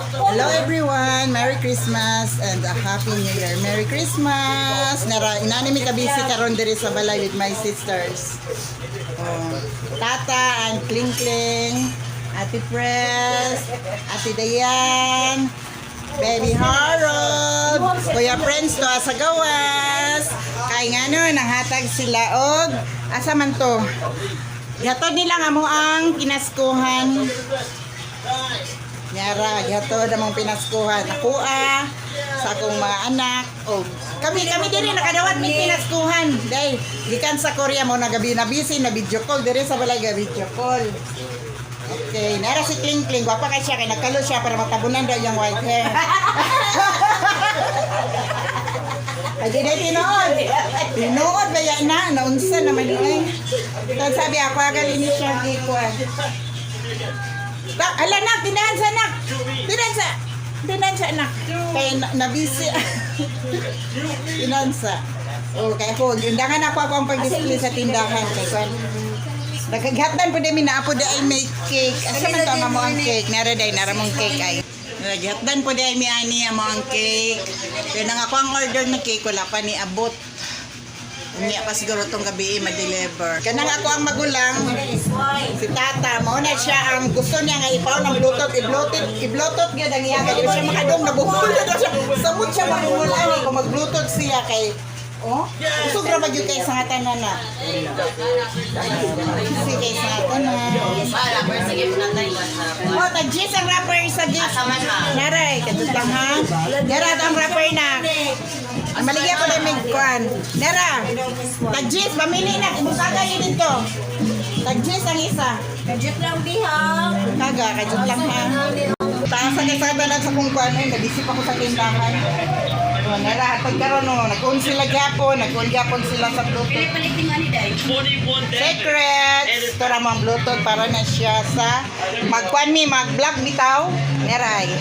Hello everyone! Merry Christmas and a Happy New Year. Merry Christmas! Nara, inani mi kabisi karon diri sa balay with my sisters. Oh, Tata and Kling Kling, Ate Pres, Ate Dayan, Baby Harold, Kuya Prince to sa gawas. Kay ngano nanghatag sila og asa man to? Gihatod nila nga mo ang pinaskuhan. Nyara, gihatod among pinaskuhan. Ako ah, sa akong mga anak. O, kami kami diri nakadawat mig pinaskuhan. Day, gikan sa Korea mo nagabi na busy na video call diri sa balay ga video call. Okay, nara si Kling Kling, gwapa kay siya kay nagkalo siya para matabunan daw yung white hair. Ay, di na tinuod. Tinuod ba yan na? Naunsa naman eh. Tapos sabi ako, agal ini siya gikuan. Ala nak, tindahan sa nak. Tindahan sa. Tindahan sa anak. Kaya na, nabisi. Tindahan sa. Oh, kaya ko, undangan ako ako ang pag-display sa tindahan kay kwan. Nagaghatnan po mi na po di ay may cake. Asa man to ang mo ang cake? Nara day, nara mong cake ay. Naghatdan po di ay mi ani amo ang cake. Kaya nang ako ang order na cake wala pa ni abot. Unya pa siguro tong gabi ma-deliver. Kanang ako ang magulang, si tata, mao na siya ang gusto niya nga ipaw ng Bluetooth, i-Bluetooth, i-Bluetooth gyud ang iya kay di siya makadong nabuhol na daw siya. Samot siya mabuhol ani kung mag-Bluetooth siya kay. Oh, usog ra ba gyud kay sa nga tanan na? Sige kay sa nga tanan. Oh, tag-gis ang rapper sa gis. Naray, kadtong lang ha. Nara ang rapper na. Ang maligya ko na may kuan. Nara, tag-gis, pamili na. Ibukaga yun dito. Tag-gis ang isa. Kajut lang diha. Kaga, kajut lang ha. Taas sa kasada na sa kung kuan. Ay, nabisip ako sa tindahan. Oh, nara, hatag karon no. Nag-on sila gyapon, nag-on gyapon sila sa Bluetooth. Palitin nga ni Day. Secrets! Ito ra ang Bluetooth para na siya sa magkuan mi, mag-vlog bitaw. Neray.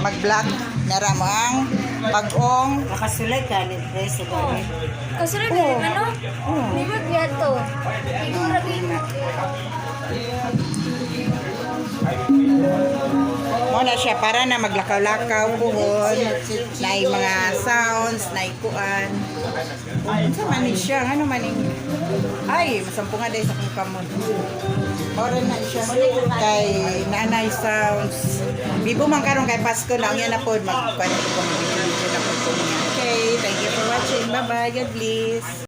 Mag-vlog. Nara mo ang pag-ong. Nakasulay ka ni Pre sa gani. Kasunod oh. Ano? Oh. Di ba biyato? Ikaw rabi mo. Mo na siya para na maglakaw-lakaw puhon, na mga sounds, na kuan. Unsa man ni siya? Ano man ni? Ay, masampungan dahil sa kong kamot. Mora na siya kay nanay sounds. Bibo man karon kay Pasko na unya na pod magkuan ko mag-video na pod ko niya. Okay, thank you for watching. Bye-bye. God bless.